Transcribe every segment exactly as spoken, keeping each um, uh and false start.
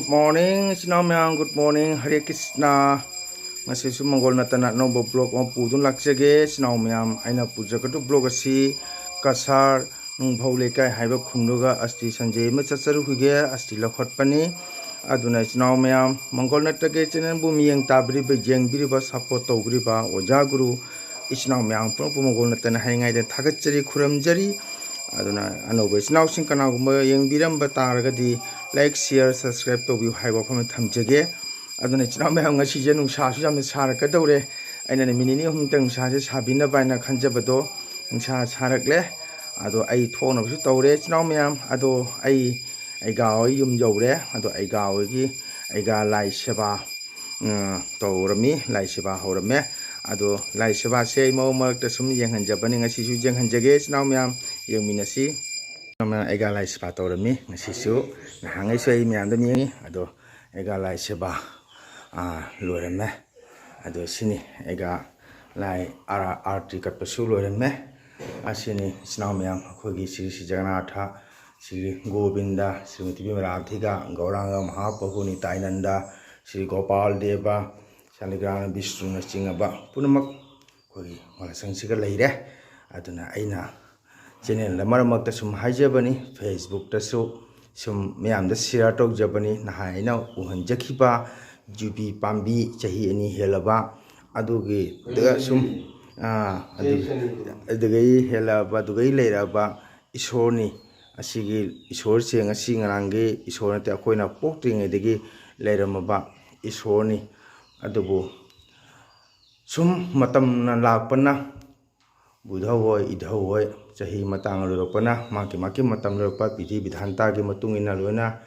Morning, ꯏꯆꯤꯟ ꯏꯅꯥꯎ ꯃꯌꯥꯝ, good morning, Hare Krishna꯫ ꯉꯁꯤꯁꯨ ꯃꯪꯒꯣꯜ ꯅꯠꯇꯅ ꯑꯅꯧꯕ vlog ꯑꯃ ꯄꯨꯗꯨꯅ ꯂꯥꯛꯆꯒꯦ꯫ ꯏꯆꯤꯟ ꯏꯅꯥꯎ ꯃꯌꯥꯝ, ꯑꯩꯅ ꯄꯨꯖꯒꯗꯧꯕ vlog ꯑꯁꯤ ꯀꯁꯥꯔ ꯅꯨꯡꯐꯧ ꯂꯩꯀꯥꯏ ꯍꯥꯏꯕ ꯈꯨꯟꯗꯨꯒ ꯑꯁꯇꯤ ꯁꯟꯖꯦ ꯑꯃ ꯆꯠꯆꯔꯨꯈꯤꯒꯦ, ꯑꯁꯇꯤ ꯂꯧꯈꯠꯄꯅꯤ꯫ ꯑꯗꯨꯅ ꯏꯆꯤꯟ ꯏꯅꯥꯎ ꯃꯌꯥꯝ, ꯃꯪꯒꯣꯜ ꯅꯠꯇꯒꯦ channelꯕꯨ ꯃꯤꯠꯌꯦꯡ ꯇꯥꯕꯤꯔꯤꯕ, ꯌꯦꯡꯕꯤꯔꯤꯕ, support ꯇꯧꯕꯤꯔꯤꯕ ꯑꯣꯖꯥ ꯒꯨꯔꯨ ꯏꯆꯤꯟ ꯏꯅꯥꯎ ꯃꯌꯥꯝ ꯄꯨꯝꯅꯃꯛꯄꯨ ꯃꯪꯒꯣꯜ ꯅꯠꯇꯅ ꯍꯥꯏꯅꯤꯡꯉꯥꯏꯗ ꯊꯥꯒꯠꯆꯔꯤ, ꯈꯨꯔꯨꯝꯖꯔꯤ꯫ ꯑꯗꯨꯅ ꯑꯅꯧꯕ ꯏꯆꯤꯟ ꯏꯅꯥꯎꯁꯤꯡ ꯀꯅꯥꯒꯨꯝꯕ ꯌꯦꯡꯕꯤꯔꯝꯕ ꯇꯥꯔꯒꯗꯤ, like, share, subscribe ꯇꯧꯕꯤꯌꯨ ꯍꯥꯏꯕ ꯋꯥꯐꯝ ꯑꯃ ꯊꯝꯖꯒꯦ꯫ ꯑꯗꯨꯅ ꯏꯆꯤꯟ ꯏꯅꯥꯎ ꯃꯌꯥꯝ, ꯉꯁꯤꯁꯦ ꯅꯨꯡꯁꯥꯁꯨ ꯌꯥꯝꯅ ꯁꯥꯔꯛꯀꯗꯧꯔꯦ꯫ ꯑꯩꯅ ꯅꯨꯃꯤꯠ ꯅꯤꯅꯤ ꯑꯍꯨꯝꯇꯪ ꯅꯨꯡꯁꯥꯁꯦ ꯁꯥꯕꯤꯅꯕ ꯍꯥꯏꯅ ꯈꯟꯖꯕꯗꯣ, ꯅꯨꯡꯁꯥ ꯁꯥꯔꯛꯂꯦ꯫ ꯑꯗꯣ ꯑꯩ ꯊꯣꯛꯅꯕꯁꯨ ꯇꯧꯔꯦ ꯏꯆꯤꯟ ꯏꯅꯥꯎ ꯃꯌꯥꯝ꯫ ꯑꯗꯣ ꯑꯩ ꯑꯩꯒꯥ ꯍꯣꯏ ꯌꯨꯝ ꯌꯧꯔꯦ꯫ ꯑꯗꯣ ꯑꯩꯒꯥ ꯍꯣꯏꯒꯤ, ꯑꯩꯒꯥ ꯂꯥꯏ ꯁꯦꯕꯥ, ꯎꯝ, ꯇꯧꯔꯝꯃꯤ, ꯂꯥꯏ ꯁꯦꯕꯥ ꯍꯧꯔꯝꯃꯦ꯫ ꯑꯗꯣ ꯂꯥꯏ ꯁꯦꯕꯥꯁꯦ ꯑꯩ ꯃꯔꯛ ꯃꯔꯛꯇ ꯁꯨꯝ ꯌꯦꯡꯍꯟꯖꯕꯅꯤ, ꯉꯁꯤꯁꯨ ꯌꯦꯡꯍꯟꯖꯒꯦ ꯏꯆꯤꯟ ꯏꯅꯥꯎ ꯃꯌꯥꯝ, ꯌꯦꯡꯃꯤꯟꯅꯁꯤ꯫ ꯑꯩꯒꯥ ꯂꯥꯏ ꯁꯦꯕꯥ ꯇꯧꯔꯝꯃꯤ ꯉꯁꯤꯁꯨ꯫ ꯅꯍꯥꯟꯉꯩꯁꯨ ꯑꯩ ꯃꯌꯥꯝꯗ ꯌꯦꯡꯉꯤ꯫ ꯑꯗꯣ ꯑꯩꯒꯥ ꯂꯥꯏ ꯁꯦꯕꯥ, ꯑꯥ, ꯂꯣꯏꯔꯝꯃꯦ꯫ ꯑꯗꯣ ꯁꯤꯅꯤ ꯑꯩꯒꯥ ꯂꯥꯏ ꯑꯥꯔ-, ꯑꯥꯔꯇꯤ ꯀꯠꯄꯁꯨ ꯂꯣꯏꯔꯝꯃꯦ꯫ ꯑꯁꯤꯅꯤ ꯏꯆꯤꯟ ꯏꯅꯥꯎ ꯃꯌꯥꯝ, ꯑꯩꯈꯣꯏꯒꯤ ꯁ꯭ꯔꯤ ꯁ꯭ꯔꯤ ꯖꯒꯟꯅꯥꯊ, ꯁ꯭ꯔꯤ ꯒꯣꯕꯤꯟꯗ, ꯁ꯭ꯔꯤꯃꯇꯤ ꯕꯤꯃꯂꯥ ꯔꯥꯙꯤꯀꯥ, ꯒꯧꯔꯥꯡꯒ ꯃꯍꯥꯄ꯭ꯔꯚꯨ ꯅꯤꯇꯥꯏꯅꯟꯗ, ꯁ꯭ꯔꯤ ꯒꯣꯄꯥꯜ ꯗꯦꯕ, ꯁꯥꯂꯤꯒ꯭ꯔꯥꯝ ꯕꯤꯁꯅꯨꯅꯆꯤꯡꯉꯕ ꯄꯨꯝꯅꯃꯛ ꯑꯩꯈꯣꯏꯒꯤ ꯃꯂꯁꯪꯁꯤꯒ ꯂꯩꯔꯦ꯫ ꯑꯗꯨꯅ ꯑꯩꯅ channelꯗ ꯃꯔꯛ ꯃꯔꯛꯇ ꯁꯨꯝ ꯍꯥꯏꯖꯕꯅꯤ, Facebookꯇꯁꯨ ꯁꯨꯝ ꯃꯌꯥꯝꯗ share ꯇꯧꯖꯕꯅꯤ꯫ ꯅꯍꯥꯟ ꯑꯩꯅ ꯎꯍꯟꯖꯈꯤꯕ ꯌꯨꯕꯤ ꯄꯥꯝꯕꯤ ꯆꯍꯤ ꯑꯅꯤ ꯍꯦꯜꯂꯕ ꯑꯗꯨꯒꯤ ꯁꯨꯝ, ꯑꯥ, ꯑꯗꯨ-, ꯑꯗꯨꯗꯒꯤ ꯍꯦꯜꯂꯛꯑꯕ, ꯑꯗꯨꯗꯒꯤ ꯂꯩꯔꯛꯑꯕ ꯏꯁꯣꯔꯅꯤ꯫ ꯑꯁꯤꯒꯤ ꯏꯁꯣꯔꯁꯦ ꯉꯁꯤ ꯉꯔꯥꯡꯒꯤ ꯏꯁꯣꯔ ꯅꯠꯇꯦ, ꯑꯩꯈꯣꯏꯅ ꯄꯣꯛꯇ꯭ꯔꯤꯉꯩꯗꯒꯤ ꯂꯩꯔꯝꯃꯕ ꯏꯁꯣꯔꯅꯤ꯫ ꯑꯗꯨꯕꯨ ꯁꯨꯝ ꯃꯇꯝꯅ ꯂꯥꯛꯄꯅ, ꯕꯨꯙ ꯍꯣꯏ, ꯏꯙꯧ ꯍꯣꯏ, ꯆꯍꯤ ꯃꯇꯥꯡ ꯂꯣꯏꯔꯛꯄꯅ, ꯃꯥꯒꯤ, ꯃꯥꯒꯤ ꯃꯇꯝ ꯂꯣꯏꯔꯛꯄ, ꯕꯤꯙꯤ ꯕꯤꯙꯥꯟꯇꯥꯒꯤ ꯃꯇꯨꯡ ꯏꯟꯅ ꯂꯣꯏꯅ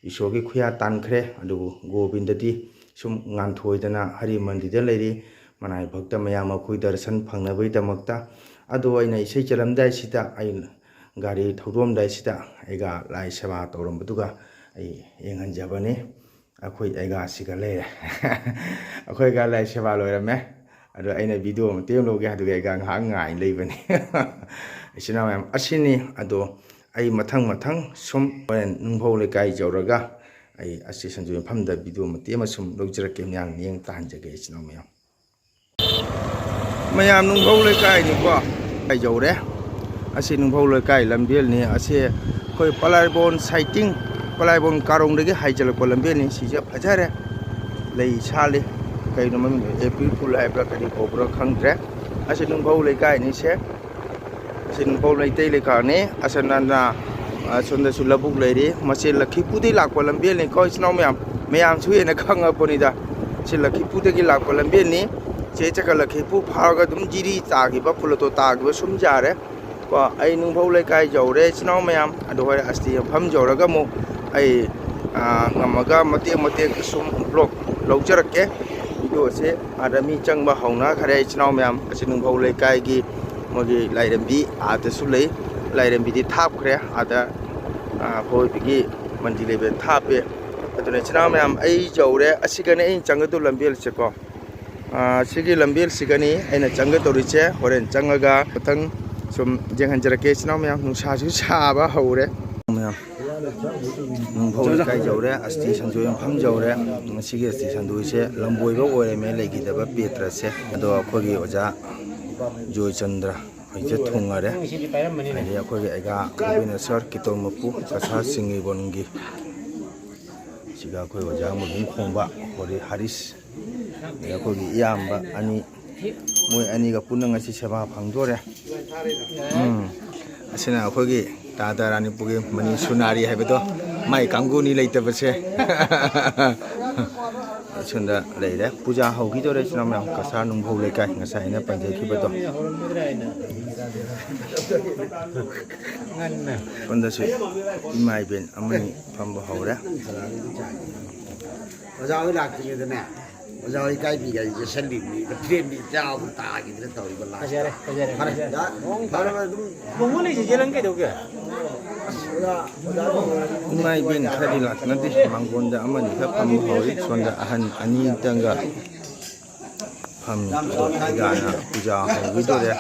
ꯏꯁꯣꯔꯒꯤ ꯈꯨꯌꯥ ꯇꯥꯟꯈ꯭ꯔꯦ꯫ ꯑꯗꯨꯕꯨ ꯒꯣꯕꯤꯟꯗꯗꯤ ꯁꯨꯝ ꯉꯥꯟꯊꯣꯏꯗꯅ ꯍꯔꯤ ꯃꯟꯗꯤꯔꯗ ꯂꯩꯔꯤ, ꯃꯅꯥꯏ ꯚꯛꯇ ꯃꯌꯥꯝ ꯑꯩꯈꯣꯏ ꯗꯔꯁꯟ ꯐꯪꯅꯕꯒꯤꯗꯃꯛꯇ꯫ ꯑꯗꯣ ꯑꯩꯅ ꯏꯁꯩ ꯆꯠꯂꯝꯗꯥꯏꯁꯤꯗ ꯑꯩ ꯒꯥꯔꯤ ꯊꯧꯗꯣꯛꯑꯝꯗꯥꯏꯁꯤꯗ ꯑꯩꯒ ꯂꯥꯏ ꯁꯦꯕꯥ ꯇꯧꯔꯝꯕꯗꯨꯒ ꯑꯩ ꯌꯦꯡꯍꯟꯖꯕꯅꯤ꯫ ꯑꯩꯈꯣꯏ ꯑꯩꯒꯥꯁꯤꯒ ꯂꯩꯔꯦ꯫ ꯑꯩꯈꯣꯏꯒ ꯂꯥꯏ ꯁꯦꯕꯥ ꯂꯣꯏꯔꯝꯃꯦ꯫ ꯑꯗꯣ ꯑꯩꯅ video ꯃꯇꯦꯛ ꯑꯃ ꯂꯧꯒꯦ ꯍꯥꯏꯗꯨꯒꯤ ꯑꯩꯒ ꯉꯥꯏꯍꯥꯛ ꯉꯥꯏ ꯂꯩꯕꯅꯤ꯫ ꯏꯆꯤꯟ ꯏꯅꯥꯎ ꯃꯌꯥꯝ, ꯑꯁꯤꯅꯤ꯫ ꯑꯗꯣ ꯑꯩ ꯃꯊꯪ ꯃꯊꯪ ꯁꯨꯝ ꯍꯣꯔꯦꯟ ꯅꯨꯡꯐꯧ ꯂꯩꯀꯥꯏ ꯌꯧꯔꯒ ꯑꯩ ꯑꯁꯤ ꯁꯟꯖꯣꯏ ꯃꯐꯝꯗ ꯚꯤꯗꯤꯑꯣ ꯃꯇꯦꯛ ꯑꯃ ꯁꯨꯝ ꯂꯧꯖꯔꯛꯀꯦ, ꯃꯌꯥꯝ ꯃꯤꯠꯌꯦꯡ ꯇꯥꯍꯟꯖꯒꯦ ꯏꯆꯤꯟ ꯏꯅꯥꯎ ꯃꯌꯥꯝ꯫ ꯃꯌꯥꯝ ꯅꯨꯡꯐꯧ ꯂꯩꯀꯥꯏꯅꯤꯀꯣ꯫ ꯑꯩ ꯌꯧꯔꯦ꯫ ꯑꯁꯤ ꯅꯨꯡꯐꯧ ꯂꯩꯀꯥꯏ ꯂꯝꯕꯦꯜꯅꯤ꯫ ꯑꯁꯤ ꯑꯩꯈꯣꯏ ꯄꯂꯥꯏꯕꯣꯟ ꯁꯥꯏꯇꯤꯡ, ꯄꯂꯥꯏꯕꯣꯟ ꯀꯥꯔꯣꯡꯗꯒꯤ ꯍꯥꯏꯖꯤꯜꯂꯛꯄ ꯂꯝꯕꯦꯜꯅꯤ꯫ ꯁꯤꯁꯦ ꯐꯖꯔꯦ꯫ ꯂꯩ ꯁꯥꯠꯂꯤ꯫ ꯀꯩꯅꯣ ꯃꯃꯤꯡ, ꯑꯦꯄ꯭ꯔꯤꯜ ꯐꯨꯜ ꯍꯥꯏꯕ꯭ꯔꯥ ꯀꯔꯤ ꯀꯧꯕ꯭ꯔꯥ ꯈꯪꯗ꯭ꯔꯦ꯫ ꯑꯁꯤ ꯅꯨꯡꯐꯧ ꯂꯩꯀꯥꯏꯅꯤꯁꯦ꯫ ꯑꯁꯤ ꯅꯨꯡꯐꯧ ꯃꯩꯇꯩ ꯂꯩꯀꯥꯏꯅꯤ꯫ ꯑꯁꯣꯝꯗꯅ, ꯑꯁꯣꯝꯗꯁꯨ ꯂꯧꯕꯨꯛ ꯂꯩꯔꯤ꯫ ꯃꯁꯤ ꯂꯛꯈꯤꯄꯨꯔꯗꯒꯤ ꯂꯥꯛꯄ ꯂꯝꯕꯦꯜꯅꯤꯀꯣ, ꯏꯆꯤꯟ ꯏꯅꯥꯎ ꯃꯌꯥꯝ꯫ ꯃꯌꯥꯝꯁꯨ ꯍꯦꯟꯅ ꯈꯪꯉꯕꯅꯤꯗ꯫ ꯁꯤ ꯂꯛꯈꯤꯄꯨꯔꯗꯒꯤ ꯂꯥꯛꯄ ꯂꯝꯕꯦꯜꯅꯤ꯫ ꯁꯤ ꯆꯠꯈ꯭ꯔ ꯂꯛꯈꯤꯄꯨꯔ ꯐꯥꯎꯔꯒ ꯑꯗꯨꯝ ꯖꯤꯔꯤ ꯇꯥꯈꯤꯕ, ꯄꯣꯂꯣꯇꯣ ꯇꯥꯈꯤꯕ ꯁꯨꯝ ꯌꯥꯔꯦ꯫ ꯀꯣ, ꯑꯩ ꯅꯨꯡꯐꯧ ꯂꯩꯀꯥꯏ ꯌꯧꯔꯦ, ꯏꯆꯤꯟ ꯏꯅꯥꯎ ꯃꯌꯥꯝ꯫ ꯑꯗꯨ ꯍꯣꯔꯦꯟ ꯑꯁꯇꯤ ꯃꯐꯝ ꯌꯧꯔꯒ ꯑꯃꯨꯛ ꯑꯩ, ꯑꯥ, ꯉꯝꯃꯒ ꯃꯇꯦꯛ ꯃꯇꯦꯛ ꯁꯨꯝ ꯕ꯭ꯂꯣꯛ ꯂꯧꯖꯔꯛꯀꯦ꯫ ꯚꯤꯗꯤꯑꯣꯁꯦ ꯑꯥꯗ ꯃꯤ ꯆꯪꯕ ꯍꯧꯅꯈ꯭ꯔꯦ, ꯏꯆꯤꯟ ꯏꯅꯥꯎ ꯃꯌꯥꯝ꯫ ꯑꯁꯤ ꯅꯨꯡꯐꯧ ꯂꯩꯀꯥꯏꯒꯤ ꯃꯣꯏꯒꯤ ꯂꯥꯏꯔꯦꯝꯕꯤ ꯑꯥꯗꯁꯨ ꯂꯩ꯫ ꯂꯥꯏꯔꯦꯝꯕꯤꯗꯤ ꯊꯥꯞꯈ꯭ꯔꯦ ꯑꯥꯗ, ꯑꯥ, ꯑꯀꯣꯏꯕꯒꯤ ꯃꯟꯗꯤ ꯂꯩꯕ ꯊꯥꯞꯄꯦ꯫ ꯑꯗꯨꯅ ꯏꯆꯤꯟ ꯏꯅꯥꯎ ꯃꯌꯥꯝ, ꯑꯩ ꯌꯧꯔꯦ꯫ ꯑꯁꯤꯒꯅꯦ ꯑꯩꯅ ꯆꯪꯒꯗꯧ ꯂꯝꯕꯦꯜꯁꯦꯀꯣ꯫ ꯑꯥ, ꯁꯤꯒꯤ ꯂꯝꯕꯦꯜꯁꯤꯒꯅꯤ ꯑꯩꯅ ꯆꯪꯒꯗꯧꯔꯤꯁꯦ꯫ ꯍꯣꯔꯦꯟ ꯆꯪꯉꯒ ꯃꯊꯪ ꯁꯨꯝ ꯌꯦꯡꯍꯟꯖꯔꯛꯀꯦ꯫ ꯏꯆꯤꯟ ꯏꯅꯥꯎ ꯃꯌꯥꯝ, ꯅꯨꯡꯁꯥꯁꯨ ꯁꯥꯕ ꯍꯧꯔꯦ꯫ ꯃꯌꯥꯝ, ꯅꯨꯡꯐꯧ ꯂꯩꯀꯥꯏ ꯌꯧꯔꯦ, ꯑꯁꯇꯤ ꯁꯟꯗꯣꯏ ꯃꯐꯝ ꯌꯧꯔꯦ꯫ ꯉꯁꯤꯒꯤ ꯑꯁꯇꯤ ꯁꯟꯗꯣꯏꯁꯦ ꯂꯝꯕꯣꯏꯕ ꯑꯣꯏꯔꯝꯃꯦ, ꯂꯩꯈꯤꯗꯕ ꯄꯦꯇ꯭ꯔꯁꯦ꯫ ꯑꯗꯣ ꯑꯩꯈꯣꯏꯒꯤ ꯑꯣꯖꯥ ꯖꯣꯏꯆꯟꯗ꯭ꯔ ꯍꯧꯖꯤꯛ ꯊꯨꯡꯉꯔꯦ꯫ ꯍꯥꯏꯗꯤ ꯑꯩꯈꯣꯏꯒꯤ ꯑꯩꯒꯥ ꯒꯣꯕꯤꯟꯗ ꯁꯔ, ꯀꯤꯇꯣ ꯃꯄꯨ, ꯀꯁꯥꯔ ꯁꯤꯡꯒꯤꯕꯣꯟꯒꯤ, ꯁꯤꯒ ꯑꯩꯈꯣꯏ ꯑꯣꯖꯥ ꯃꯕꯨꯡ ꯈꯣꯡꯕ, ꯍꯣꯔꯤ ꯍꯥꯔꯤꯁ, ꯑꯗꯩ ꯑꯩꯈꯣꯏꯒꯤ ꯏꯌꯥꯝꯕ ꯑꯅꯤ, ꯃꯣꯏ ꯑꯅꯤꯒ ꯄꯨꯟꯅ ꯉꯁꯤ ꯁꯦꯕꯥ ꯐꯪꯗꯣꯔꯦ꯫ ꯎꯝ꯫ ꯑꯁꯤꯅ ꯑꯩꯈꯣꯏꯒꯤ ꯇꯥ ꯇꯥꯔꯥꯅꯤꯄꯨꯔꯒꯤ ꯃꯅꯤ ꯁꯨꯅꯥꯔꯤ ꯍꯥꯏꯕꯗꯣ, ꯃꯥꯏ ꯀꯥꯡꯕꯨꯅꯤ ꯂꯩꯇꯕꯁꯦ꯫ ꯑꯁꯣꯝꯗ ꯂꯩꯔꯦ꯫ ꯄꯨꯖꯥ ꯍꯧꯈꯤꯗꯣꯔꯦ, ꯏꯆꯤꯟ ꯏꯅꯥꯎ ꯃꯌꯥꯝ꯫ ꯀꯁꯥꯔ ꯅꯨꯡꯐꯧ ꯂꯩꯀꯥꯏ, ꯉꯁꯥꯏ ꯑꯩꯅ ꯄꯟꯖꯈꯤꯕꯗꯣ꯫ ꯁꯣꯝꯗꯁꯨ ꯏꯃꯥ ꯏꯕꯦꯟ ꯑꯃꯅꯤ ꯐꯝꯕ ꯍꯧꯔꯦ꯫ ꯑꯣꯖꯥ ꯍꯣꯏ ꯂꯥꯛꯇ꯭ꯔꯤꯉꯩꯗꯅꯦ, ꯑꯣꯖꯥ ꯍꯣꯏ ꯏꯀꯥꯏꯕꯤ ꯒꯥꯔꯤ ꯆꯦꯁꯜꯂꯤꯕꯅꯤ, ꯐ꯭ꯔꯦꯝꯗꯤ ꯆꯥꯕ ꯇꯥꯈꯤꯗꯅ ꯇꯧꯔꯤꯕ ꯂꯥꯁꯇ꯫ ꯐꯖꯔꯦ, ꯐꯖꯔꯦ, ꯐꯔꯦ, ꯐꯖꯔꯦ꯫ ꯌꯥ-, ꯐꯔꯦ, ꯑꯗꯨꯝ ꯃꯣꯃꯣ ꯂꯩꯁꯦ ꯆꯦꯜꯂꯪ ꯀꯩꯗꯧꯒꯦ? ꯑꯁ, ꯑꯣꯖꯥ, ꯑꯣꯖꯥ ꯏꯃꯥ ꯏꯕꯦꯟ ꯈꯔꯗꯤ ꯂꯥꯛꯅꯗꯦ, ꯃꯥꯡꯒꯣꯟꯗ ꯑꯃꯅꯤ ꯈꯔ ꯐꯝꯕ ꯍꯧꯔꯤ꯫ ꯁꯣꯝꯗ ꯑꯍꯟ ꯑꯅꯤꯇꯪꯒ ꯐꯝꯃꯤ꯫ ꯑꯗꯣ ꯑꯩꯒꯥꯅ ꯄꯨꯖꯥ ꯍꯧꯈꯤꯗꯣꯔꯦ꯫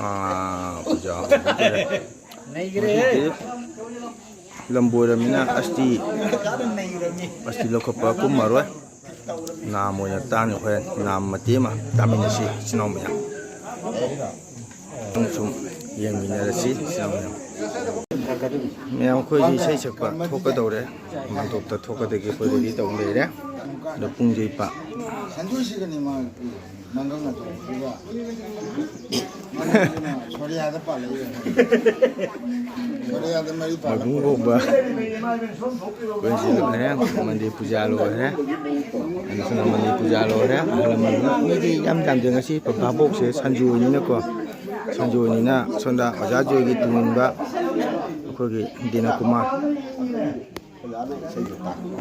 ꯑꯥ, ꯄꯨꯖꯥ ꯍꯧꯈꯤꯗꯣꯔꯦ꯫ ꯅꯩꯒꯔꯦ꯫ ꯍꯧꯖꯤꯛꯇꯤ ꯂꯝꯕꯣꯏꯔꯃꯤꯅ ꯑꯁꯇꯤ, ꯑꯁꯇꯤ ꯂꯧꯈꯠꯄ ꯀꯨꯝꯃꯔꯣꯏ꯫ ꯅꯥꯝ ꯑꯣꯏꯅ ꯇꯥꯅꯤ꯫ ꯍꯣꯔꯦꯟ ꯅꯥꯝ ꯃꯇꯦꯛ ꯑꯃ ꯇꯥꯃꯤꯟꯅꯁꯤ, ꯏꯆꯤꯟ ꯏꯅꯥꯎ ꯃꯌꯥꯝ꯫ ꯁꯨꯝ ꯌꯦꯡꯃꯤꯟꯅꯔꯁꯤ, ꯏꯆꯤꯟ ꯏꯅꯥꯎ ꯃꯌꯥꯝ꯫ ꯃꯌꯥꯝ ꯑꯩꯈꯣꯏꯁꯤ ꯏꯁꯩ ꯁꯛꯄ ꯊꯣꯛꯀꯗꯧꯔꯦ꯫ ꯃꯥꯟꯇꯣꯞꯇ ꯊꯣꯛꯀꯗꯒꯤ ꯑꯩꯈꯣꯏ ꯔꯦꯗꯤ ꯇꯧ ꯂꯩꯔꯦ꯫ ꯑꯗꯣ ꯄꯨꯡꯁꯦ ꯄ-, ꯁꯟꯗꯣꯏꯁꯤꯒꯅꯤ ꯃꯥ ꯃꯪꯒꯪ ꯑꯆꯧꯕꯗꯨꯒ꯫ ꯁꯣꯔꯤꯌꯥꯗ ꯄꯥꯜꯂꯛꯏ꯫ ꯁꯣꯔꯤꯌꯥꯗ ꯃꯔꯤ ꯄꯥꯜꯂꯛꯄ꯫ ꯃꯕꯨꯡ ꯀꯧꯕ꯫ ꯑꯩꯈꯣꯏ ꯁꯤ ꯂꯣꯏꯔꯦ꯫ ꯃꯟꯗꯤꯔ ꯄꯨꯖꯥ ꯂꯣꯏꯔꯦ꯫ ꯑꯗꯨꯁꯨꯅ ꯃꯟꯗꯤꯔ ꯄꯨꯖꯥ ꯂꯣꯏꯔꯦ꯫ ꯑꯍꯜ ꯂꯃꯟ ꯃꯤꯗꯤ ꯌꯥꯝ ꯌꯥꯝꯗꯦ ꯉꯁꯤ ꯚꯥꯕꯣꯛꯁꯦ ꯁꯟꯖꯨ ꯑꯣꯏꯅꯤꯅꯀꯣ꯫ ꯁꯟꯖꯨ ꯑꯣꯏꯅꯤꯅ ꯁꯣꯝꯗ ꯑꯣꯖꯥ ꯖꯣꯏꯒꯤ ꯇꯨꯡ ꯏꯟꯕ ꯑꯩꯈꯣꯏꯒꯤ ꯗꯤꯅ ꯀꯨꯃꯥꯔ꯫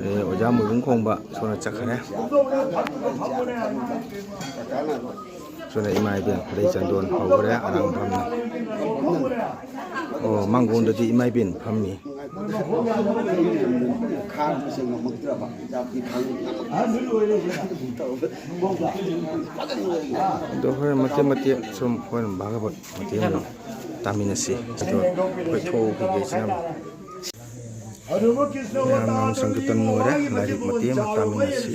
ꯑꯦ, ꯑꯣꯖꯥ ꯃꯣꯏꯕꯨꯡ ꯈꯣꯡꯕ ꯁꯣꯝꯗ ꯆꯠꯈ꯭ꯔꯦ꯫ ꯁꯣꯝꯗ ꯏꯃꯥ ꯏꯕꯦꯟ ꯂꯩ ꯆꯟꯗꯣꯟ ꯍꯧꯈ꯭ꯔꯦ ꯑꯔꯥꯡ ꯐꯝꯅ꯫ ꯑꯣ, ꯃꯥꯡꯒꯣꯟꯗꯗꯤ ꯏꯃꯥ ꯏꯕꯦꯟ ꯐꯝꯃꯤ꯫ ꯑꯗꯣ ꯍꯣꯔꯦꯟ ꯃꯇꯦꯛ ꯃꯇꯦꯛ ꯁꯨꯝ ꯍꯣꯔꯦꯟ ꯚꯥꯒꯕꯠ ꯃꯇꯦꯛ ꯑꯃ ꯇꯥꯃꯤꯟꯅꯁꯤ꯫ ꯑꯗꯣ ꯑꯩꯈꯣꯏ ꯊꯣꯛꯈꯤꯒꯦ ꯏꯆꯤꯟ ꯏꯅꯥꯎ꯫ ꯃꯌꯥꯝ ꯅꯥꯝ ꯁꯪꯀꯤꯔꯇꯟ ꯂꯣꯏꯔꯦ꯫ ꯂꯥꯏꯔꯤꯛ ꯃꯇꯦꯛ ꯑꯃ ꯇꯥꯃꯤꯟꯅꯁꯤ꯫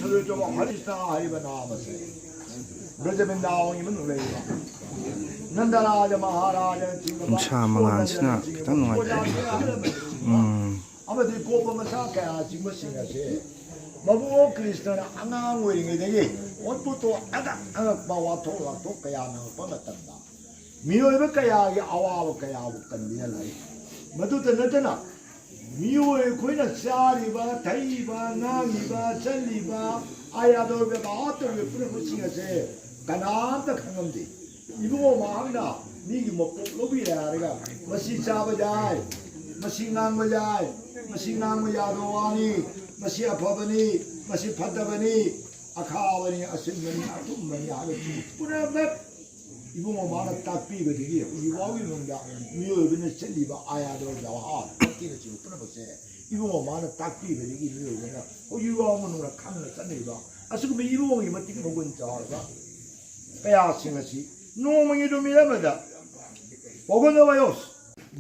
ꯅꯟꯗꯔꯥꯖ ꯃꯍꯥꯔꯥꯖ ꯅꯟꯗꯔꯥꯖ ꯅꯨꯡꯁꯥ ꯃꯉꯥꯜꯁꯤꯅ ꯈꯤꯇꯪ ꯅꯨꯡꯉꯥꯏꯇꯦ꯫ ꯎꯝ꯫ ꯑꯃꯗꯤ ꯒꯣꯄ ꯃꯆꯥ ꯀꯌꯥ ꯆꯤꯡꯕꯁꯤꯡ ꯑꯁꯦ ꯃꯕꯨꯡꯉꯣ ꯀ꯭ꯔꯤꯁꯅꯅ ꯑꯉꯥꯡ ꯑꯣꯏꯔꯤꯉꯩꯗꯒꯤ ꯑꯣꯠꯄꯨꯠꯇꯣ ꯑꯉꯛ ꯑꯉꯛꯄ ꯋꯥꯊꯣꯛ ꯂꯥꯛꯊꯣꯛ ꯀꯌꯥ ꯅꯪꯉꯛꯄ ꯃꯇꯝꯗ ꯃꯤꯑꯣꯏꯕ ꯀꯌꯥꯒꯤ ꯑꯋꯥꯕ ꯀꯌꯥꯕꯨ ꯀꯟꯕꯤꯅ ꯂꯥꯛꯏ꯫ ꯃꯗꯨꯇ ꯅꯠꯇꯅ ꯃꯤꯑꯣꯏ ꯑꯩꯈꯣꯏꯅ ꯆꯥꯔꯤꯕ, ꯊꯛꯏꯕ, ꯉꯥꯡꯉꯤꯕ, ꯆꯠꯂꯤꯕ, ꯑꯥ ꯌꯥꯗꯧꯔꯤꯕ ꯕꯥꯕꯥ ꯇꯧꯔꯤꯕ ꯄꯨꯝꯅꯃꯛꯁꯤꯡ ꯑꯁꯦ ꯀꯅꯥꯝꯇ ꯈꯪꯉꯝꯗꯦ꯫ ꯏꯕꯨꯡꯉꯣ ꯃꯍꯥꯛꯅ ꯃꯤꯒꯤ ꯃꯄꯣꯛ ꯂꯧꯕꯤꯔꯦ ꯍꯥꯏꯔꯒ ꯃꯁꯤ ꯆꯥꯕ ꯌꯥꯏ, ꯃꯁꯤ ꯉꯥꯡꯕ ꯌꯥꯏ, ꯃꯁꯤ ꯉꯥꯡꯕ ꯌꯥꯗꯕ ꯋꯥꯅꯤ, ꯃꯁꯤ ꯑꯐꯕꯅꯤ, ꯃꯁꯤ ꯐꯠꯇꯕꯅꯤ, ꯑꯈꯥꯕꯅꯤ, ꯑꯁꯤꯟꯕꯅꯤ, ꯑꯊꯨꯝꯕꯅꯤ ꯍꯥꯏꯕꯁꯤ ꯄꯨꯝꯅꯃꯛ ꯏꯕꯨꯡꯉꯣ ꯃꯥꯅ ꯇꯥꯛꯄꯤꯕꯗꯒꯤ ꯍꯧꯖꯤꯛ ꯐꯥꯎꯒꯤ ꯃꯅꯨꯡꯗ ꯃꯤꯑꯣꯏꯕꯅ ꯆꯠꯂꯤꯕ ꯑꯥꯌꯥꯗꯣ ꯖꯋꯥꯍꯔ ꯐꯠꯇꯦꯅꯆꯤꯡꯕ ꯄꯨꯝꯅꯃꯛꯁꯦ ꯏꯕꯨꯡꯉꯣ ꯃꯥꯅ ꯇꯥꯛꯄꯤꯕꯗꯒꯤ ꯃꯤꯑꯣꯏꯕꯅ ꯍꯧꯖꯤꯛ ꯐꯥꯎ ꯃꯅꯨꯡꯗ ꯈꯪꯅ ꯆꯠꯅꯔꯤꯕ ꯑꯁꯤꯒꯨꯝꯕ ꯏꯕꯨꯡꯉꯣꯒꯤ ꯃꯇꯤꯛ ꯃꯒꯨꯟ ꯆꯥꯎꯔꯕ ꯀꯌꯥꯁꯤꯡ ꯑꯁꯤ ꯅꯣꯡꯃꯒꯤ ꯅꯨꯃꯤꯠ ꯑꯃꯗ ꯄꯥꯎꯒꯟꯗ ꯋꯥꯌꯣꯁ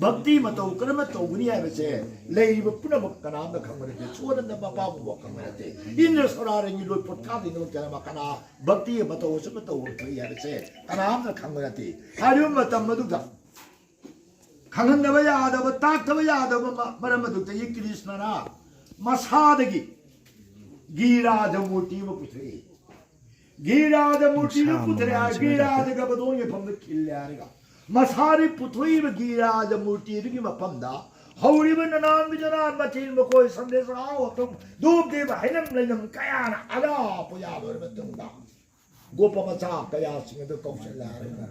ꯚꯛꯇꯤ ꯃꯇꯧ ꯀꯔꯝꯅ ꯇꯧꯒꯅꯤ ꯍꯥꯏꯕꯁꯦ ꯂꯩꯔꯤꯕ ꯄꯨꯝꯅꯃꯛ ꯀꯅꯥꯝꯇ ꯈꯪꯕ ꯅꯠꯇꯦ꯫ ꯁꯣꯅꯟꯗ ꯃꯄꯥꯕꯨꯕ ꯈꯪꯕ ꯅꯠꯇꯦ꯫ ꯏꯟꯗ꯭ꯔ ꯁꯣꯔꯥꯔꯦꯟꯒꯤ ꯂꯣꯏ ꯄꯣꯠꯀꯥꯗꯩꯅꯃꯛꯇꯅ ꯀꯅꯥ ꯚꯛꯇꯤ ꯃꯇꯧ ꯑꯁꯨꯝꯅ ꯇꯧꯕ ꯊꯣꯛꯏ ꯍꯥꯏꯕꯁꯦ ꯀꯅꯥꯝꯇ ꯈꯪꯕ ꯅꯠꯇꯦ꯫ ꯍꯥꯏꯔꯤꯕ ꯃꯇꯝ ꯑꯗꯨꯗ ꯈꯪꯍꯟꯗꯕ ꯌꯥꯗꯕ, ꯇꯥꯛꯇꯕ ꯌꯥꯗꯕ ꯃ-, ꯃꯔꯝ ꯑꯗꯨꯗꯒꯤ ꯀ꯭ꯔꯤꯁꯅꯅ ꯃꯁꯥꯗꯒꯤ ꯒꯤꯔꯥꯖ ꯃꯨꯔꯇꯤ ꯑꯃ ꯄꯨꯊꯣꯛꯏ꯫ ꯒꯤꯔꯥꯖ ꯃꯨꯔꯇꯤꯗꯨ ꯃꯁꯥ ꯄꯨꯊꯣꯔꯛꯑꯦ꯫ ꯃꯃꯥꯟꯁꯤꯅ ꯒꯤꯔꯥꯖ ꯒꯕꯗꯣꯟꯒꯤ ꯃꯐꯝꯗ ꯈꯤꯜꯂꯦ ꯍꯥꯏꯔꯒ ꯃꯁꯥꯗꯤ ꯄꯨꯊꯣꯛꯏꯕ ꯒꯤꯔꯥꯖ ꯃꯨꯔꯇꯤꯗꯨꯒꯤ ꯃꯐꯝꯗ ꯍꯧꯔꯤꯕ ꯅꯅꯥꯟ ꯕꯤꯖꯅꯥꯟ ꯃꯊꯦꯜ ꯃꯈꯣꯏ ꯁꯟꯗꯦꯁ ꯑꯍꯥꯎ ꯑꯊꯨꯝ ꯙꯨꯞ ꯗꯤꯞ ꯍꯩꯅꯝ ꯂꯩꯅꯝ ꯀꯌꯥꯅ ꯑꯗꯥ ꯄꯨꯖꯥ ꯂꯣꯏꯔ ꯃꯇꯨꯡꯗ ꯒꯣꯄ ꯃꯆꯥ ꯀꯌꯥꯁꯤꯡ ꯑꯗꯨ ꯀꯧꯁꯤꯜꯂꯦ ꯍꯥꯏꯔꯒ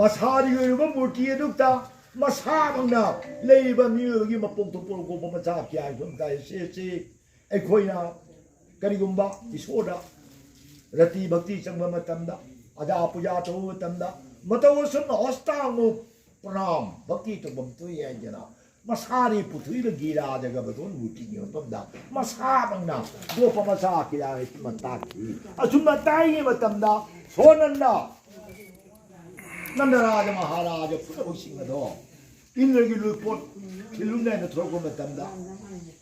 ꯃꯁꯥꯒꯤ ꯑꯣꯏꯔꯤꯕ ꯃꯨꯔꯇꯤ ꯑꯗꯨꯗ ꯃꯁꯥꯃꯛꯅ ꯂꯩꯔꯤꯕ ꯃꯤꯑꯣꯏꯕꯒꯤ ꯃꯄꯣꯛ ꯊꯣꯛꯄ ꯒꯣꯄ ꯃꯆꯥ ꯀꯌꯥꯒꯤ ꯐꯤꯕꯝ ꯇꯥꯏ꯫ ꯁꯦ, ꯁꯦ, ꯑꯩꯈꯣꯏꯅ ꯀꯔꯤꯒꯨꯝꯕ ꯏꯁꯣꯔꯗ ꯔꯇꯤ ꯚꯛꯇꯤ ꯆꯪꯕ ꯃꯇꯝꯗ, ꯑꯗꯥ ꯄꯨꯖꯥ ꯇꯧꯕ ꯃꯇꯝꯗ, ꯃꯇꯧ ꯑꯁꯨꯝꯅ ꯑꯁꯇꯥꯡꯒ ꯄ꯭ꯔꯅꯥꯝ ꯚꯛꯇꯤ ꯇꯧꯐꯝ ꯊꯣꯛꯏ ꯍꯥꯏꯗꯅ ꯃꯁꯥꯅꯤ ꯄꯨꯊꯣꯛꯏꯕ ꯒꯤꯔꯥꯖ ꯒꯕꯗꯣꯟ ꯃꯨꯔꯇꯤꯒꯤ ꯃꯐꯝꯗ ꯃꯁꯥꯃꯛꯅ ꯒꯣꯄ ꯃꯆꯥ ꯀꯌꯥ ꯑꯁꯨꯝꯅ ꯇꯥꯛꯈꯤ꯫ ꯑꯁꯨꯝꯅ ꯇꯥꯛꯏꯉꯩ ꯃꯇꯝꯗ ꯁꯣꯅꯟꯗ ꯅꯟꯗꯔꯥꯖ ꯃꯍꯥꯔꯥꯖ ꯄꯨꯝꯅꯃꯛꯁꯤꯡ ꯑꯗꯣ ꯏꯟꯗ꯭ꯔꯒꯤ ꯂꯣꯏꯄꯣꯠ ꯈꯤꯜꯂꯨꯅꯦꯅ ꯊꯣꯛꯂꯛꯄ ꯃꯇꯝꯗ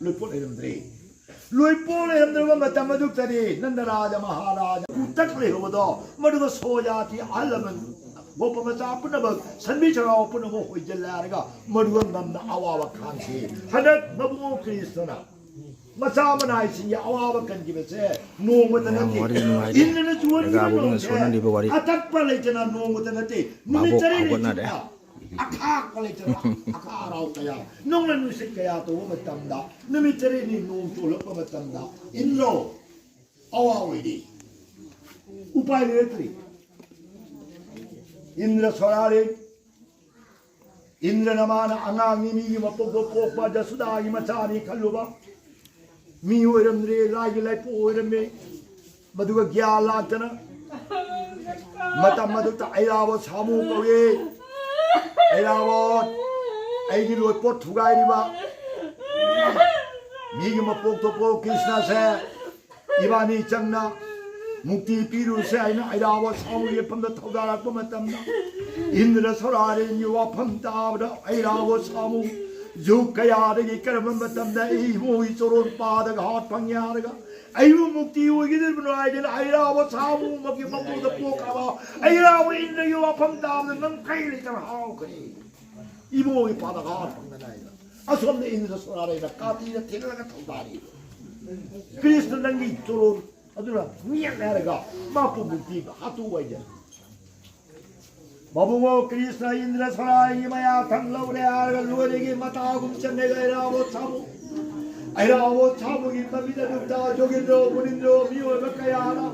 ꯂꯣꯏꯄꯣꯠ ꯂꯩꯔꯝꯗ꯭ꯔꯦ꯫ ꯂꯣꯏꯄꯣꯠ ꯂꯩꯔꯝꯗ꯭ꯔꯕ ꯃꯇꯝ ꯑꯗꯨꯗꯗꯤ ꯅꯟꯗꯔꯥꯖ ꯃꯍꯥꯔꯥꯖ ꯎꯇꯛ ꯂꯩꯍꯧꯕꯗꯣ ꯃꯗꯨꯒ ꯁꯣꯖꯥꯇꯤ ꯑꯍꯜ ꯂꯃꯟ ꯒꯣꯄ ꯃꯆꯥ ꯄꯨꯝꯅꯃꯛ ꯁꯟꯕꯤ ꯁꯔꯥꯎ ꯄꯨꯝꯅꯃꯛ ꯍꯣꯏꯖꯤꯜꯂꯦ ꯍꯥꯏꯔꯒ ꯃꯗꯨꯒ ꯉꯝꯅ ꯑꯋꯥꯕ ꯈꯥꯡꯈꯤ꯫ ꯍꯟꯗꯛ ꯃꯕꯨꯡꯉꯣ ꯀ꯭ꯔꯤꯁꯅꯅ ꯃꯆꯥ ꯃꯅꯥꯏꯁꯤꯡꯒꯤ ꯑꯋꯥꯕ ꯀꯟꯈꯤꯕꯁꯦ ꯅꯣꯡꯃꯇ ꯌꯥꯝ ꯅꯠꯇꯦ꯫ ꯋꯥꯔꯤ ꯅꯨꯡꯉꯥꯏꯔꯤ꯫ ꯏꯟꯗ꯭ꯔꯅ ꯆꯨꯍꯟꯈꯤꯕ ꯅꯦꯒꯥꯕꯨ ꯑꯗꯨꯅ ꯅꯣꯡꯁꯦ ꯁꯣꯟꯍꯜꯂꯤꯕ ꯋꯥꯔꯤ꯫ ꯑꯇꯠꯄ ꯂꯩꯇꯅ ꯅꯣꯡꯃꯇ ꯅꯠꯇꯦ꯫ ꯅꯨꯃꯤꯠ ꯚꯥꯕꯣꯛ ꯇꯔꯦꯠꯅꯤ ꯍꯧꯒꯠꯅꯔꯦ꯫ ꯆꯨꯞꯅ ꯑꯈꯥꯛꯄ ꯂꯩꯇꯅ ꯑꯈꯥ ꯑꯔꯥꯎ ꯀꯌꯥ, ꯅꯣꯡꯂꯩ ꯅꯨꯡꯁꯤꯠ ꯀꯌꯥ ꯇꯧꯕ ꯃꯇꯝꯗ, ꯅꯨꯃꯤꯠ ꯇꯔꯦꯠꯅꯤ ꯅꯣꯡ ꯆꯣꯠꯂꯛꯄ ꯃꯇꯝꯗ, ꯏꯟꯗ꯭ꯔꯣ ꯑꯋꯥ ꯑꯣꯏꯔꯤ꯫ ꯎꯄꯥꯏ ꯂꯩꯔꯛꯇ꯭ꯔꯤ꯫ ꯏꯟꯗ꯭ꯔ ꯁꯣꯔꯥꯔꯦ, ꯏꯟꯗ꯭ꯔꯅ ꯃꯥꯅ ꯑꯉꯥꯡꯅꯤ, ꯃꯤꯒꯤ ꯃꯄꯣꯛꯇ ꯄꯣꯛꯄ ꯖꯁꯨꯗꯥꯒꯤ ꯃꯆꯥꯅꯤ ꯈꯜꯂꯨꯕ꯫ ꯃꯤ ꯑꯣꯏꯔꯝꯗ꯭ꯔꯦ, ꯂꯥꯏꯒꯤ ꯂꯥꯏꯄꯣꯛ ꯑꯣꯏꯔꯝꯃꯦ꯫ ꯃꯗꯨꯒ ꯒ꯭ꯌꯥꯟ ꯂꯥꯛꯇꯅ ꯃꯇꯝ ꯑꯗꯨꯗ ꯑꯩꯔꯥꯕꯣꯠ ꯁꯥꯃꯨ ꯀꯧꯏ꯫ ꯑꯩꯔꯥꯕꯣꯠ, ꯑꯩꯒꯤ ꯂꯣꯏꯄꯣꯠ ꯊꯨꯒꯥꯏꯔꯤꯕ, ꯃꯤꯒꯤ ꯃꯄꯣꯛ ꯊꯣꯛꯄ ꯀ꯭ꯔꯤꯁꯅꯁꯦ ꯏꯕꯥꯅꯤ ꯆꯪꯅ ꯃꯨꯛꯇꯤ ꯄꯤꯔꯨꯁꯦ ꯍꯥꯏꯅ ꯑꯩꯔꯥꯕꯣꯠ ꯁꯥꯃꯨꯒꯤ ꯃꯐꯝꯗ ꯊꯧꯗꯥꯔꯛꯄ ꯃꯇꯝꯗ, ꯏꯟꯗ꯭ꯔ ꯁꯣꯔꯥꯔꯦꯟꯒꯤ ꯋꯥꯐꯝ ꯇꯥꯕꯗ ꯑꯩꯔꯥꯕꯣꯠ ꯁꯥꯃꯨ ꯖꯨꯒ ꯀꯌꯥꯗꯒꯤ ꯀꯔꯝꯕ ꯃꯇꯝꯗ ꯑꯩ ꯏꯕꯨꯡꯒꯤ ꯆꯣꯔꯣꯟ ꯄꯥꯗꯒ ꯍꯥꯠ ꯐꯪꯉꯦ ꯍꯥꯏꯔꯒ ꯑꯩꯕꯨ ꯃꯨꯛꯇꯤ ꯑꯣꯏꯒꯗꯕꯅꯣ ꯍꯥꯏꯗꯅ ꯑꯩꯔꯥꯕꯣꯠ ꯁꯥꯃꯨ ꯑꯃꯒꯤ ꯃꯀꯣꯛꯇ ꯄꯣꯛꯈ꯭ꯔꯕ ꯑꯩꯔꯥꯕꯣꯠ ꯏꯟꯗ꯭ꯔꯒꯤ ꯋꯥꯐꯝ ꯇꯥꯕꯗ ꯉꯝꯈꯩ ꯂꯩꯇꯅ ꯍꯔꯥꯎꯈ꯭ꯔꯦ꯫ ꯏꯕꯨꯡꯒꯤ ꯄꯥꯗꯒ ꯍꯥꯠ ꯐꯪꯗꯅ ꯍꯥꯏꯗꯅ ꯑꯁꯣꯝꯗ ꯏꯟꯗ꯭ꯔ ꯁꯣꯔꯥꯔꯦꯟꯅ ꯀꯥꯇꯤꯅ ꯊꯤꯜꯂꯒ ꯊꯧꯗꯥꯔꯤ꯫ ꯀ꯭ꯔꯤꯁꯅ ꯅꯪꯒꯤ ꯆꯣꯔꯣꯟ ꯑꯗꯨꯅ ꯃꯤꯌꯦꯠ ꯍꯥꯏꯔꯒ ꯃꯥꯄꯨ ꯃꯨꯛꯇꯤ ꯍꯥꯠꯇꯣꯛꯎ ꯍꯥꯏꯗꯅ꯫ ꯃꯕꯨꯡꯉꯣ ꯀ꯭ꯔꯤꯁꯅ ꯏꯟꯗ꯭ꯔ ꯁꯣꯔꯥꯔꯦꯟꯒꯤ ꯃꯌꯥ ꯊꯪ ꯂꯧꯔꯦ ꯍꯥꯏꯔꯒ ꯂꯣꯏꯔꯒꯤ ꯃꯇꯥꯒꯨꯝ ꯆꯪꯉꯦ ꯑꯩꯔꯥꯕꯣꯠ ꯁꯥꯃꯨ꯫ ꯑꯩꯔꯥꯕꯣꯠ ꯁꯥꯃꯨꯒꯤ ꯃꯃꯤꯠ ꯑꯗꯨꯗ ꯖꯣꯒꯤꯟꯗ꯭ꯔꯣ ꯃꯨꯅꯤꯟꯗ꯭ꯔꯣ ꯃꯤꯑꯣꯏꯕ ꯀꯌꯥꯅ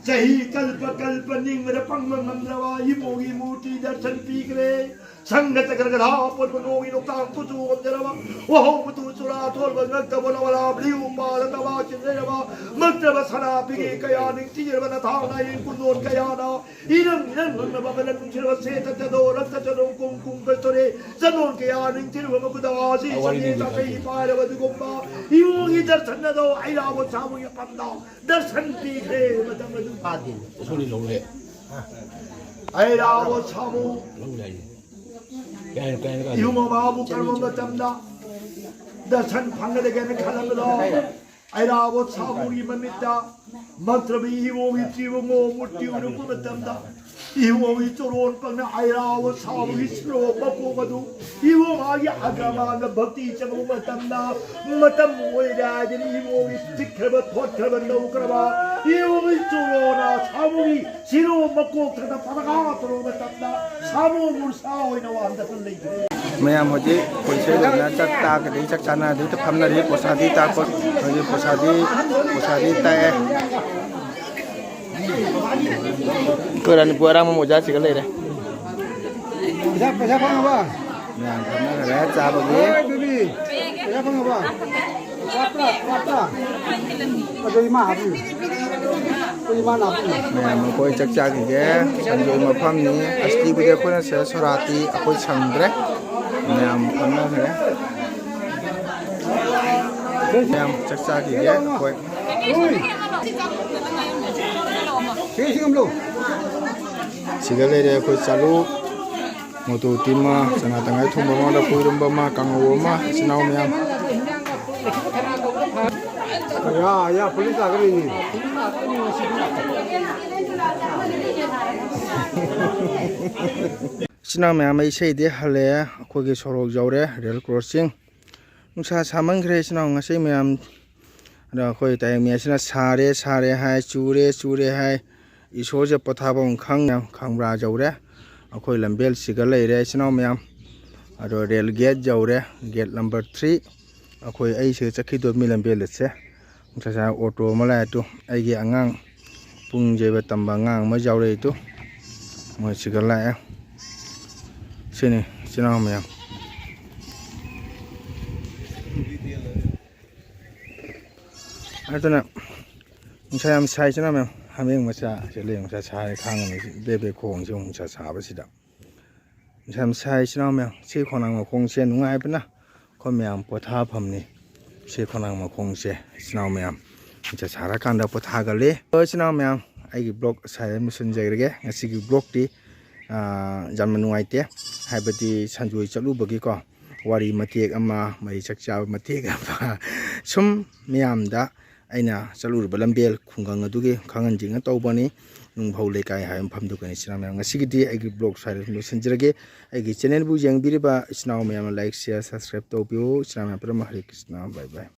ꯆꯍꯤ ꯀꯜꯄ ꯀꯜꯄ ꯅꯤꯡꯕꯗ ꯄꯪꯕ ꯉꯝꯗ꯭ꯔꯕ ꯏꯕꯣꯒꯤ ꯃꯨꯔꯇꯤ ꯗꯔꯁꯟ ꯄꯤꯈ꯭ꯔꯦ꯫ ꯁꯪꯒ ꯆꯀ꯭ꯔ ꯒꯙꯥ ꯄꯣꯠꯄ ꯅꯣꯡꯒꯤ ꯅꯣꯡꯇꯥꯡ ꯀꯨꯆꯨ ꯉꯝꯖꯔꯕ ꯋꯥꯍꯧ ꯃꯇꯨ ꯆꯨꯔꯥ ꯊꯣꯜꯕ ꯉꯛꯇꯕ ꯅꯋꯥꯂꯥ ꯕ꯭ꯂꯤꯎ ꯄꯥꯜꯂ ꯇꯕꯥ ꯆꯤꯟꯖꯔꯕ ꯃꯛꯇꯕ ꯁꯅꯥ ꯄꯤꯒꯦ ꯀꯌꯥ ꯅꯤꯡꯊꯤꯖꯔꯕ ꯅꯊꯥꯡ ꯅꯥꯌꯦꯡ ꯀꯨꯟꯗꯣꯟ ꯀꯌꯥꯅ ꯏꯔꯪ ꯏꯔꯪ ꯉꯪꯅꯕ ꯃꯅꯝ ꯅꯨꯡꯁꯤꯔꯕ ꯁꯦꯠꯇ ꯆꯗꯣ ꯔꯛꯇ ꯆꯗꯣ ꯀꯨꯝ ꯀꯨꯝ ꯀꯁꯇꯨꯔꯦ ꯆꯅꯣꯟ ꯀꯌꯥ ꯅꯤꯡꯊꯤꯔꯕ ꯃꯈꯨꯗ ꯑꯁꯤ ꯆꯅꯤ ꯆꯥꯛꯀꯩ ꯄꯥꯏꯔꯕ ꯑꯗꯨꯒꯨꯝꯕ ꯏꯕꯨꯡꯒꯤ ꯗꯔꯁꯟ ꯑꯗꯣ ꯑꯩꯔꯥꯕꯣꯠ ꯁꯥꯃꯨꯒꯤ ꯃꯐꯝꯗ ꯗꯔꯁꯟ ꯄꯤꯈ꯭ꯔꯦ꯫ ꯃꯇꯝ ꯑꯗꯨ ꯁꯣꯔꯤ ꯂꯧꯔꯦ꯫ ꯑꯩꯔꯥꯕꯣꯠ ꯁꯥꯃꯨ ꯂꯧꯔꯦ ꯍꯥꯏꯌꯦ꯫ ꯀꯩ ꯍꯥꯏꯅꯣ, ꯀꯩ ꯍꯥꯏꯅꯣ, ꯀꯩ ꯍꯥꯏꯅꯣ? ꯏꯕꯨꯡꯉꯣ ꯃꯥꯕꯨ ꯀꯔꯝꯕ ꯃꯇꯝꯗ ꯗꯔꯁꯟ ꯐꯪꯒꯗꯒꯦꯅ ꯈꯜꯂꯝꯕꯗꯣ ꯑꯩꯔꯥꯕꯣꯠ ꯁꯥꯃꯨꯒꯤ ꯃꯃꯤꯠꯇ ꯃꯟꯇ꯭ꯔꯕꯤ ꯏꯕꯣꯒꯤ ꯇ꯭ꯔꯤꯕꯨꯡꯉꯣ ꯃꯨꯔꯇꯤ ꯎꯔꯛꯄ ꯃꯇꯝꯗ ꯏꯕꯣꯒꯤ ꯆꯣꯔꯣꯟ ꯄꯪꯅ ꯑꯩꯔꯥꯕꯣꯠ ꯁꯥꯃꯨꯒꯤ ꯁꯤꯔꯣ ꯃꯀꯣꯛ ꯑꯗꯨ ꯏꯕꯣ ꯃꯥꯒꯤ ꯑꯒ꯭ꯔꯃꯥꯟꯗ ꯚꯛꯇꯤ ꯆꯪꯕ ꯃꯇꯝꯗ ꯃꯇꯝ ꯑꯣꯏꯔꯦ ꯍꯥꯏꯗꯅ ꯏꯕꯣꯒꯤ ꯆꯤꯛꯈ꯭ꯔꯕ ꯊꯣꯠꯈ꯭ꯔꯕ ꯅꯧꯈ꯭ꯔꯕ ꯏꯕꯣꯒꯤ ꯆꯣꯔꯣꯅ ꯁꯥꯃꯨꯒꯤ ꯁꯤꯔꯣ ꯃꯀꯣꯛ ꯊꯛꯇ ꯄꯗꯒꯥ ꯇꯧꯔꯕ ꯃꯇꯝꯗ ꯁꯥꯃꯨ ꯃꯨꯔꯁꯥ ꯑꯣꯏꯅ ꯋꯥꯟꯗꯅ ꯂꯩꯈ꯭ꯔꯦ꯫ ꯃꯌꯥꯝ ꯍꯧꯖꯤꯛ ꯑꯩꯈꯣꯏ ꯏꯁꯩ ꯂꯣꯏꯅ ꯆꯥꯛ ꯆꯥꯒꯗꯤ ꯆꯥꯛ ꯆꯥꯅꯗꯤ ꯐꯝꯅꯔꯤ, ꯄꯣꯁꯥꯗꯤ ꯇꯥꯛꯄ ꯍꯧꯖꯤꯛ ꯄꯣꯁꯥꯗꯤ ꯄꯣꯁꯥꯗꯤ ꯇꯥꯛꯑꯦ꯫ ꯑꯩꯈꯣꯏ ꯔꯥꯅꯤꯄꯨꯔ ꯑꯔꯥꯡꯕꯝ ꯑꯣꯖꯥꯁꯤꯒ ꯂꯩꯔꯦ꯫ ꯄꯩꯁꯥ ꯄꯩꯁꯥ ꯐꯪꯉꯕ? ꯃꯌꯥꯝ ꯐꯝꯅꯈ꯭ꯔꯦ ꯆꯥꯕꯒꯤ꯫ ꯍꯣꯏ, ꯕꯦꯕꯤ, ꯄꯩꯁꯥ ꯐꯪꯉꯕ? ꯋꯥꯠꯄ꯭ꯔꯥ? ꯋꯥꯠꯄ꯭ꯔꯥ? ꯑꯗꯨ ꯏꯃꯥ ꯍꯥꯞꯄꯤꯌꯨ꯫ ꯑꯗꯨ ꯏꯃꯥꯅ ꯍꯥꯞꯄꯤꯌꯨ꯫ ꯃꯌꯥꯝ ꯑꯩꯈꯣꯏ ꯆꯥꯛ ꯆꯥꯈꯤꯒꯦ꯫ ꯁꯟꯖꯣꯏ ꯃꯐꯝꯅꯤ꯫ ꯑꯁꯇꯤꯕꯨꯗꯤ ꯑꯩꯈꯣꯏꯅ ꯁꯤꯗ ꯁꯣꯔꯥꯇꯤ ꯑꯩꯈꯣꯏ ꯁꯪꯗ꯭ꯔꯦ꯫ ꯃꯌꯥꯝ ꯐꯝꯅꯈ꯭ꯔꯦ꯫ ꯃꯌꯥꯝ ꯆꯥꯛ ꯆꯥꯈꯤꯒꯦ ꯑꯩꯈꯣꯏ꯫ ꯁꯤꯒ ꯂꯩꯔꯦ ꯑꯩꯈꯣꯏ ꯆꯥꯂꯨ, ꯃꯣꯇꯣ ꯎꯇꯤ ꯑꯃ, ꯆꯅꯥ ꯇꯪꯈꯥꯏ ꯊꯣꯡꯕ ꯑꯃ, ꯂꯐꯨ ꯏꯔꯣꯝꯕ ꯑꯃ, ꯀꯥꯡꯍꯧ ꯑꯃ, ꯏꯆꯤꯟ ꯏꯅꯥꯎ ꯃꯌꯥꯝ꯫ ꯌꯥ, ꯌꯥ, ꯄꯨꯂꯤꯁ ꯂꯥꯛꯀꯗꯣꯏꯅꯤ꯫ ꯏꯆꯤꯟ ꯏꯅꯥꯎ ꯃꯌꯥꯝ, ꯑꯩ ꯏꯁꯩꯗꯤ ꯍꯜꯂꯛꯑꯦ꯫ ꯑꯩꯈꯣꯏꯒꯤ ꯁꯣꯔꯣꯛ ꯌꯧꯔꯦ, ꯔꯦꯜ ꯀ꯭ꯔꯣꯁꯤꯡ꯫ ꯅꯨꯡꯁꯥ ꯁꯥꯃꯟꯈ꯭ꯔꯦ ꯏꯆꯤꯟ ꯏꯅꯥꯎ ꯉꯁꯤ ꯃꯌꯥꯝ꯫ ꯑꯗꯣ ꯑꯩꯈꯣꯏ ꯇꯥꯏꯕꯪ ꯃꯤ ꯑꯁꯤꯅ ꯁꯥꯔꯦ, ꯁꯥꯔꯦ ꯍꯥꯏ, ꯆꯨꯔꯦ, ꯆꯨꯔꯦ ꯍꯥꯏ꯫ ꯏꯁꯣꯔꯁꯦ ꯄꯣꯊꯥꯐꯝ ꯈꯪ-, ꯈꯪꯕ꯭ꯔꯥ ꯌꯧꯔꯦ꯫ ꯑꯩꯈꯣꯏ ꯂꯝꯕꯦꯜꯁꯤꯒ ꯂꯩꯔꯦ ꯏꯆꯤꯟ ꯏꯅꯥꯎ ꯃꯌꯥꯝ꯫ ꯑꯗꯣ ꯔꯦꯜ ꯒꯦꯠ ꯌꯧꯔꯦ, ꯒꯦꯠ ꯅꯝꯕꯔ ꯊ꯭ꯔꯤ꯫ ꯑꯩꯈꯣꯏ ꯑꯩ ꯁꯤꯗ ꯆꯠꯈꯤꯗꯣꯏ ꯃꯤ ꯂꯝꯕꯦꯜꯗ ꯆꯦ꯫ ꯉꯁꯥꯏ ꯑꯣꯇꯣ ꯑꯃ ꯂꯥꯛꯑꯦ ꯇꯨ, ꯑꯩꯒꯤ ꯑꯉꯥꯡ ꯄꯨꯡ ꯌꯩꯕ ꯇꯝꯕ ꯑꯉꯥꯡ ꯑꯃ ꯌꯥꯎꯔꯛꯏ ꯇꯨ꯫ ꯃꯣꯏ ꯁꯤꯒ ꯂꯥꯛꯑꯦ꯫ ꯁꯤꯅꯤ ꯏꯆꯤꯟ ꯏꯅꯥꯎ ꯃꯌꯥꯝ꯫ ꯑꯗꯨꯅ ꯅꯨꯡꯁꯥ ꯌꯥꯝ ꯁꯥꯏ ꯏꯆꯤꯟ ꯏꯅꯥꯎ ꯃꯌꯥꯝ꯫ ꯍꯥꯃꯦꯡ ꯃꯆꯥ ꯁꯤ ꯂꯩ, ꯅꯨꯡꯁꯥ ꯁꯥꯔꯦ ꯈꯥꯡꯉꯝꯃꯤ ꯕꯦ ꯕꯦ ꯈꯣꯡꯁꯤ ꯑꯃꯨꯛ ꯅꯨꯡꯁꯥ ꯁꯥꯕꯁꯤꯗ꯫ ꯅꯨꯡꯁꯥ ꯌꯥꯝ ꯁꯥꯏ ꯏꯆꯤꯟ ꯏꯅꯥꯎ ꯃꯌꯥꯝ꯫ ꯁꯤ ꯈꯣꯡꯅꯥꯡ ꯃꯈꯣꯡꯁꯦ ꯅꯨꯡꯉꯥꯏꯕꯅ ꯑꯩꯈꯣꯏ ꯃꯌꯥꯝ ꯄꯣꯊꯥꯐꯝꯅꯤ꯫ ꯁꯤ ꯈꯣꯡꯅꯥꯡ ꯃꯈꯣꯡꯁꯦ ꯏꯆꯤꯟ ꯏꯅꯥꯎ ꯃꯌꯥꯝ ꯅꯨꯡꯁꯥ ꯁꯥꯔꯀꯥꯟꯗ ꯄꯣꯊꯥꯒꯜꯂꯤ꯫ ꯍꯣꯏ ꯏꯆꯤꯟ ꯏꯅꯥꯎ ꯃꯌꯥꯝ, ꯑꯩꯒꯤ ꯕ꯭ꯂꯣꯛ ꯑꯁ꯭ꯋꯥꯏꯗ ꯂꯣꯏꯁꯤꯟꯖꯔꯒꯦ꯫ ꯉꯁꯤꯒꯤ ꯕ꯭ꯂꯣꯛꯇꯤ, ꯑꯥ, ꯌꯥꯝꯅ ꯅꯨꯡꯉꯥꯏꯇꯦ꯫ ꯍꯥꯏꯕꯗꯤ ꯁꯟꯖꯣꯏ ꯆꯠꯂꯨꯕꯒꯤꯀꯣ, ꯋꯥꯔꯤ ꯃꯇꯦꯛ ꯑꯃ, ꯃꯔꯤ ꯆꯥꯛ ꯆꯥꯕ ꯃꯇꯦꯛ ꯑꯃ, ꯁꯨꯝ ꯃꯌꯥꯝꯗ ꯑꯩꯅ ꯆꯠꯂꯨꯔꯤꯕ ꯂꯝꯕꯦꯜ ꯈꯨꯡꯒꯪ ꯑꯗꯨꯒꯤ ꯈꯪꯍꯟꯖꯤꯡꯅ ꯇꯧꯕꯅꯤ꯫ ꯅꯨꯡꯐꯧ ꯂꯩꯀꯥꯏ ꯍꯥꯏꯕ ꯃꯐꯝꯗꯨꯒꯅꯤ ꯏꯆꯤꯟ ꯏꯅꯥꯎ ꯃꯌꯥꯝ꯫ ꯉꯁꯤꯒꯤꯗꯤ ꯑꯩꯒꯤ ꯕ꯭ꯂꯣꯛ ꯁ꯭ꯋꯥꯏꯗ ꯁꯨꯝ ꯂꯣꯏꯁꯤꯟꯖꯔꯒꯦ꯫ ꯑꯩꯒꯤ ꯆꯦꯅꯦꯜꯕꯨ ꯌꯦꯡꯕꯤꯔꯤꯕ ꯏꯆꯤꯟ ꯏꯅꯥꯎ ꯃꯌꯥꯝꯅ ꯂꯥꯏꯛ, ꯁꯤꯌꯔ, ꯁꯕꯁꯀ꯭ꯔꯥꯏꯕ ꯇꯧꯕꯤꯌꯨ꯫ ꯏꯆꯤꯟ ꯏꯅꯥꯎ ꯃꯌꯥꯝ ꯄꯨꯝꯅꯃꯛ ꯍꯔꯦ ꯀ꯭ꯔꯤꯁꯅ꯫ ꯕꯥꯏ ꯕꯥꯏ꯫